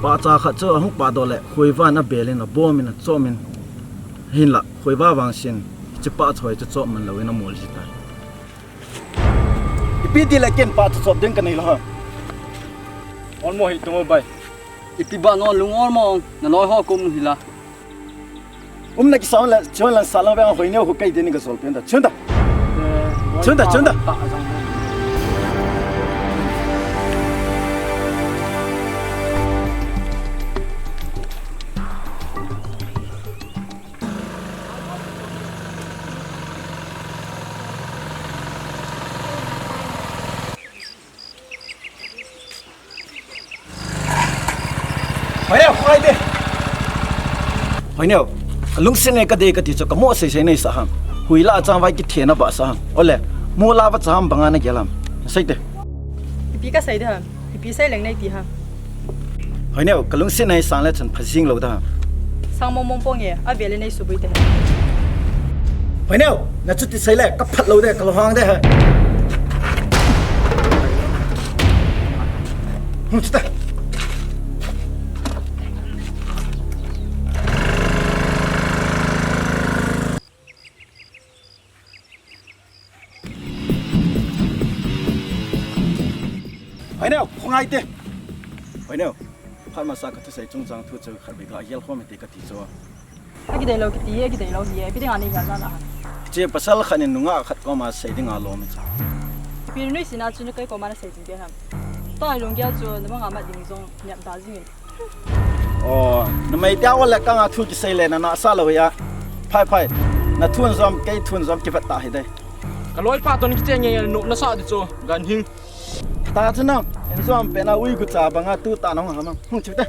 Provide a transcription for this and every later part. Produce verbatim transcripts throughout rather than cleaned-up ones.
Pahcha khat chu ahung pahdoh le, khoiva in abel in, abom in, achom in, hinlah khoiva vangsin, hiche pahcha hoi chu chom man louvin amol ji tai. Ipi ti le ken pahcha chop ding kanei lou ham. Olmo hi tung o bai. Ipi ba non lung olmo, naloi ho kom hila. Umna kisa le, chun lang sa lang veng Hoineo khu kei deni ka sol pen ta. Chun ta. Chun ta, chun ta. Hoineo, Hoineo. Hoineo, kalungset nei kadei kati chu kamo seisei nei sa ham. Hui la chang vai kithe na ba sa ham. Ole, mo la va chang banga na gel ham. Sei te. Ipi kasei de ham. Ipi sei leng nei ti ham. Hoineo, kalungset nei sang le chun phajing lou da ham. Sang mong mong ponge, avele nei subui te. Hoineo, nachuti sei le, kaphat lou de, kalunghang de ha. Hung chuta. Hoineo, khongai te. Hoineo, phat masa kathusei chungchang thu chu khatvei ga gel khom te kati chu. Akidei lou kiti, akidei lou hi, ipi dinga nei gel na la. Che pasal khat in nungah khat koma sei dinga lom cha. Pi nui sina chu kei koma nasei jing te ham. Tua lunggel chu namanga mat ding jong niam ta jing in. O, numei tia ole kanga thu kisei le nana sa lou ya. Phai phai. Na thun jom, kei thun jom kivet ta hi de. Kaloipa toh kicheng nge nop nasa di chu. Ganhing. Ta chu na, in jom pe na ui gu cha banga tu ta nong ha ma. Hung chu te.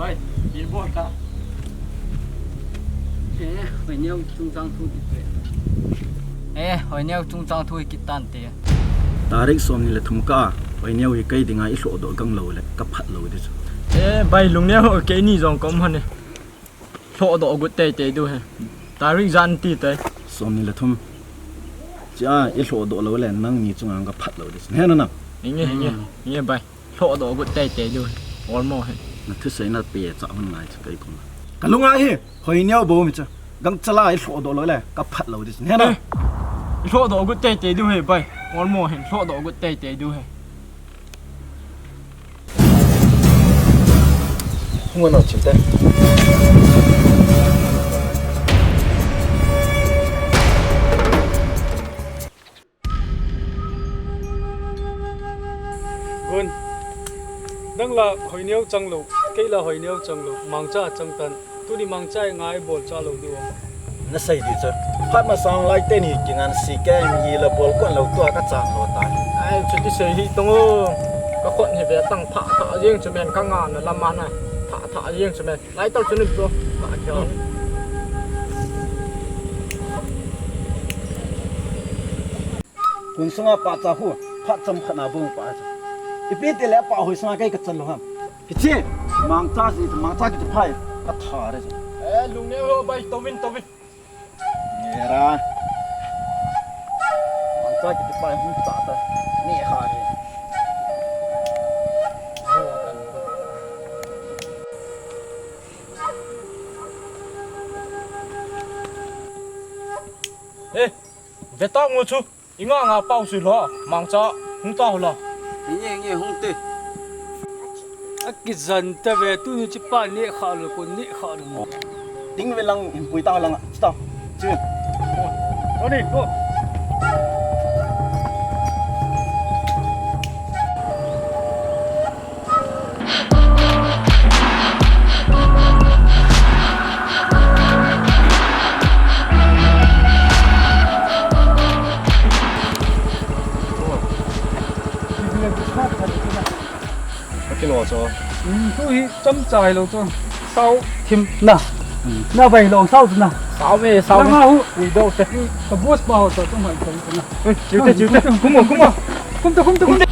Bai, bil bol ta. Eh, Hoineo chungchang thu kit te. Eh, Hoineo chungchang thu kit tan te. Tarik somni le thum ka, Hoineo hi kei dinga i lhohdoh gang lou le, ka phat lou di chu. Eh, bai lungneo, keini jong ka um hon e. Lhohdoh got teitei diu he. Tarik jan ti tai. Somni le thum. Chia i lhohdoh lou le nangni chunga ka phat lou di. He na na. Inge, inge, inge bai. Lhohdoh got teitei diu he. Olmo he. Na thusei na pe cha hon ngai chu kei koma. Ka lunga hi, Hoineo bou mi chu. Gangchala i lhohdoh lou le ka phat lou di. He na. Eh. I lhohdoh got teitei diu he bai. Olmo he. Lhohdoh got teitei diu he. Hung anau chim te. Gun. Nang la Hoineo chang lou, kei la Hoineo chang lou, Mangcha chang tan. Tuni Mangcha ngai bol cha lou diu. Na sei di chu. Phat masang lai teni kingan si ke mi la bol kon lou tua ka chang lou ta. Ai, chuti sei hi tong o. Ka khut hi ve tang tha tha jeng chu men ka nga na lam a na. Tha tha jeng chu men. Lai tau chu ni chu. Ka kyo. Kun sunga pahcha hu. Phat chomkhat na bung pahcha. Ipi ti le pa hoi sunga kei ka chan lou ham. Hiche, Mangcha si, Mangcha kiti pai, ka tha re. Eh, lungneo ho bai, tovin, tovin. Nge ra. Mangcha kiti pai, hung cha ta. Ni ha ni. Eh, ve ta ngo chu. I nga nga pau sui lo, Mangcha, hung ta ho la. Nge, nge, hung te. A kijan ta ve, tuni chi pa ne kha lo, ko ne kha lo. Ding ve lang, hin pui ta lang, chi ta. Chi. Tony, go. Ka kilo chu. Hmm, tu hi chomcha hilou chu. Sao thim na. Na vai lo sao na. Sao me, sao me. Langa hu. Ui do te. Ka boss pa ho to tum hai to na. Ui, chiu te, chiu te. Kum mo, kum mo. Kum to, kum to, kum to.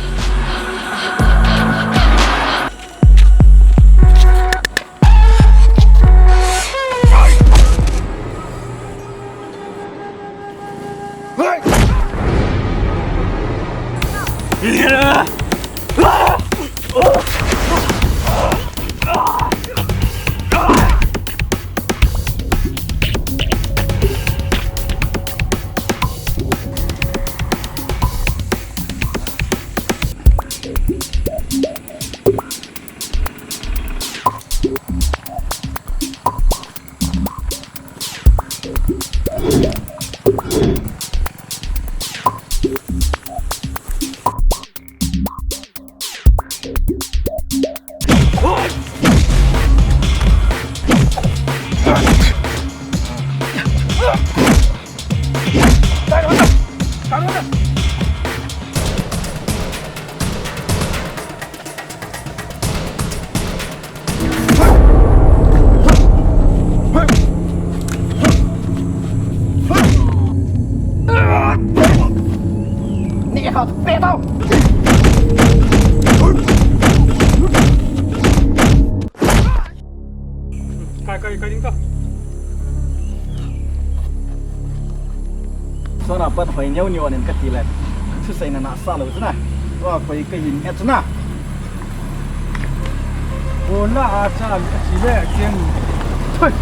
Kai, kai, kai ding ta. Sona pan hoi neo neo nen kati le. Thusei na nasa lou chu na. Wa koi kahin et chu na. Bola a cha a chi le ken. Thoi.